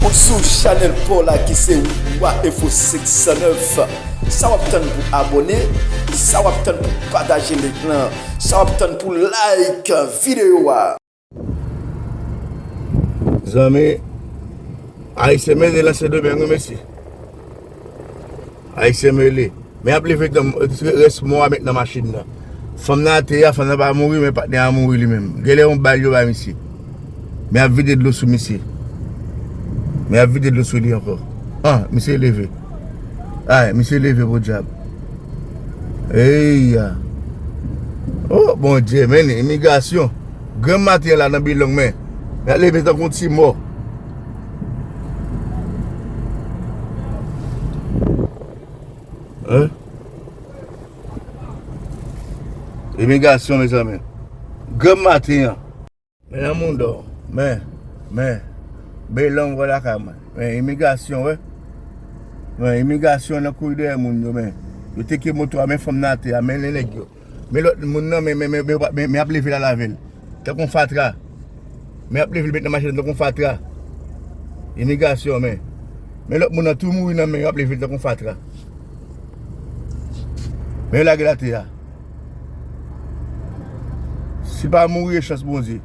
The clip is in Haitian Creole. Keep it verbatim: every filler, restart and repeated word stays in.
Ou sou chanèl pa w la ki se Wa Enfo senk san nèf. Sa w ap tann pou abòne? Sa w ap tann pou pataje link lan? Sa w ap tann pou like videyo a? Zanmi, Ayisyen mele nan Sendomeng wi mesye. Ayisyen mele. Men y ap leve rès mò a met nan machin nan. Fanm nan atè a, fanm nan pa mouri, men patnè a mouri li menm. Genlè yon bal yo bay misye. Men y ap vide dlo sou misye. Men y ap vide dlo sou li ankò. An, misye leve. Ay, misye leve podyab. Eya. Oh, Bondye, men imigrasyon. Granm maten la nan Bilong, men. Y ap leve tankou yon ti mò. Hein? Imigrasyon, mezanmi. Granm maten an. Men nan moun dò. Men, men. Belong, vwala ka mwen. Men, imigrasyon, wè. Men, imigrasyon nan kouri dèyè moun yo, men. Yo teke moto a, men fanm nan atè a, men nèg yo. Men lòt moun nan, men, men, men, men, men, men ap leve l al avè l. Tankou yon fatra. Men ap leve l met nan machin tankou yon fatra. Imigrasyon, men. Men lòt moun nan tou mouri nan men yo ap leve l tankou yon fatra. Men yo lage l atè a. Si pa mouri, e chans Bondye.